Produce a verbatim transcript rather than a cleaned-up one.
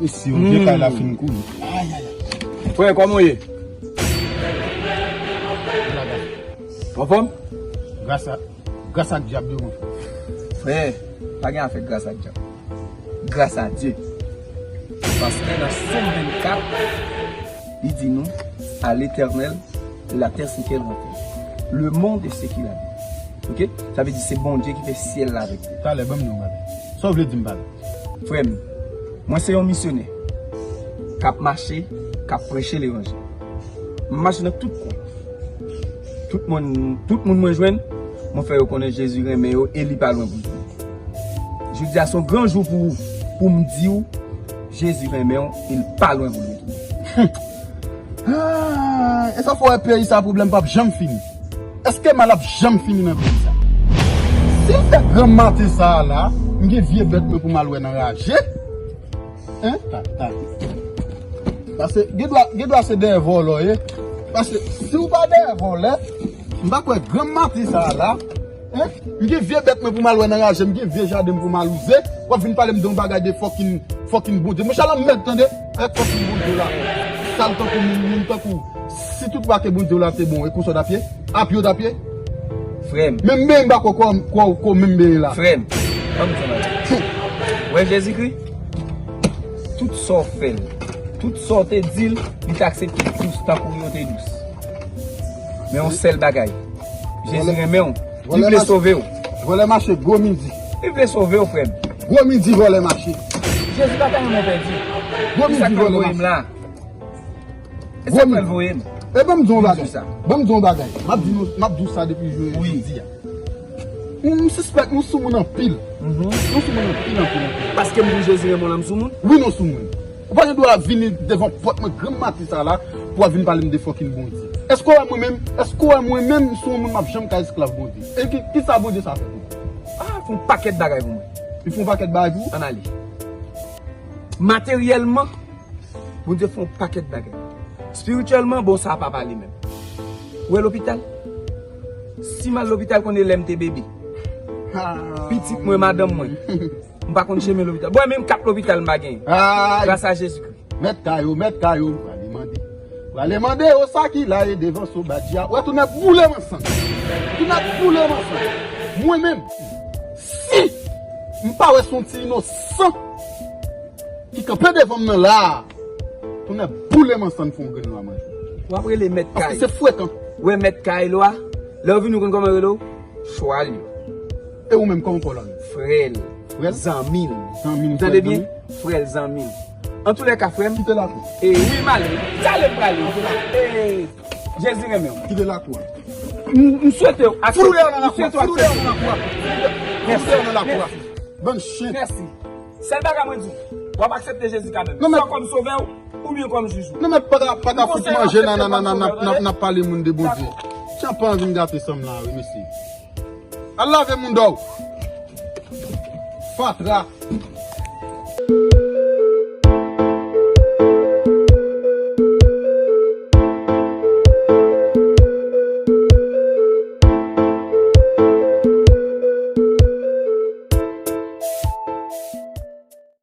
Mesye, on dirait kay la fin koule. Ay, ay, ay. Frè, kòman w ye? Anfòm? Gras a, gras ak dyab yo, mon frè. Frè, pa gen afè gras ak dyab. Gras a Dye. Paske nan Sòm vennkat, li di nou, à l'Éternel, la terre ce qu'elle renferme, le monde et ce qu'il habite. Ok? Sa vle di se Bondye ki fè syèl la avèk tè. Talè, ban m di w yon bagay. Sa w vle di m pa la? Frè m, mwen se yon misyonè k ap mache, k ap preche levanjil. M mache nan tout kwen. Tout moun, tout moun mwen jwenn, mwen fè yo konnen Jezi renmen yo e li pa lwen pou l tounen. Jodi a se yon gran jou pou ou, pou m di w, Jezi renmen w e l pa lwen pou l retounen. Ah, e sa fè w wè peyi sa pwoblèm p ap janm fini. Èske mal ap janm fini nan peyi sa? Si m fè gran maten sa a la, m gen vye bèt mwen pou m al wè nan raje. Hein? Ta, ta. Paske gen dwa, gen dwa se dèyè vòlò ye. Paske si w pa dèyè vòlè, m pa kwè gran maten sa a la, hein? M gen vye bèt mwen pou m al wè nan raje, m gen vye jaden m pou m al wouze. W ap vin pale m de yon bagay de fucking, fucking Bondye. Monchè, lanmèd tande, avèk fucking Bondye w la. Sal tankou moun, moun tankou w. Si tout bagay ke Bondye w la te bon, e konsa w t ap ye? A pye w t ap ye? Frè m. Menm benyen m pa kwè w, kwè w, kwè w menm benyen la. Frè m, ban m di w yon bagay. Ou wè Jezikri? Tout sa w fè l, tout sa w te di l, li t aksepte l dous tankou yo te dous. Men yon sèl bagay, Jezi renmen w. Li vle sove w. Vòlè mache gwo midi. Li vle sove w, frè m. Gwo midi vòlè mache. Jezi pa ta renmen w pèdi. Gwo midi vòlè mache. E sa k fè l voye m la. E sa k fè l voye m. E ban m di w yon bagay. Ban m di w yon bagay. M ap di nou, m ap di w sa depi jodi a. M, m sispèk nou soumoun anpil. Nou soumoun anpil, anpil, anpil. Paske m di w Jezi renmen w la, m soumoun? Wi, nou soumoun. Ou pa gen dwa vini devan pòt mwen granm maten sa la pou w ap vin pale m de fucking Bondye. Èske w wè mwen menm, èske w wè mwen menm m se yon moun m ap janm ka esklav Bondye? E ki, ki sa Bondye sa fè pou mwen? Ah, fè yon pakèt bagay pou mwen. Li fè yon pakèt bagay pou ou? Ann ale. Materyèlman, Bondye fè yon pakèt bagay. Espirityèlman, bon, sa pa pale menm. Ou wè lopital? Si m al lopital, konnen lè m te bebe. Pitit mwen, madanm mwen. M pa konn chemen lopital. Bon, menm kat lopital m pa genyen. Gras a Jezikri. Mèt kay ou, mèt kay ou, prale mande. Prale mande yo sa ki la e devan so badji a. Ou wè tou nèt boule m ansanm. Tou nèt boule m ansanm. Mwen menm, si m pa wè se yon ti inosan ki kanpe devan m nan la a, tonnè boule m ansanm fè yon grenn lwa manje. W ap rele mèt kay. Paske se frekan. Ou wè mèt kay lwa, lè yo vini ou konn kòman yo rele w? Chwal yo. E ou menm, kòman w rele? Frè l. Frè l? Zanmi l. Zanmi l, tande byen? Frè l, zanmi l. Antoulèka, frè m. Kite lakou. E wi, m ale. Talè m prale. E Jezi renmen w. Kite lakou a. M, m swete w aksepte. Fout dèyè nan lakou a. Fout dèyè nan lakou a. Fout dèyè nan lakou a. Bann chen. Mèsi. Sèl bagay mwen di w, w ap aksepte Jezi kanmenm. Swa kòm sovè w, oubyen kòm jij ou. Non, men pa ka, pa ka fout manje nan, nan, nan, nan, nan, nan pale moun de Bondye. Jan pa anvi m gate san m la, wi, mesye. Al lave moun dò w. Fatra.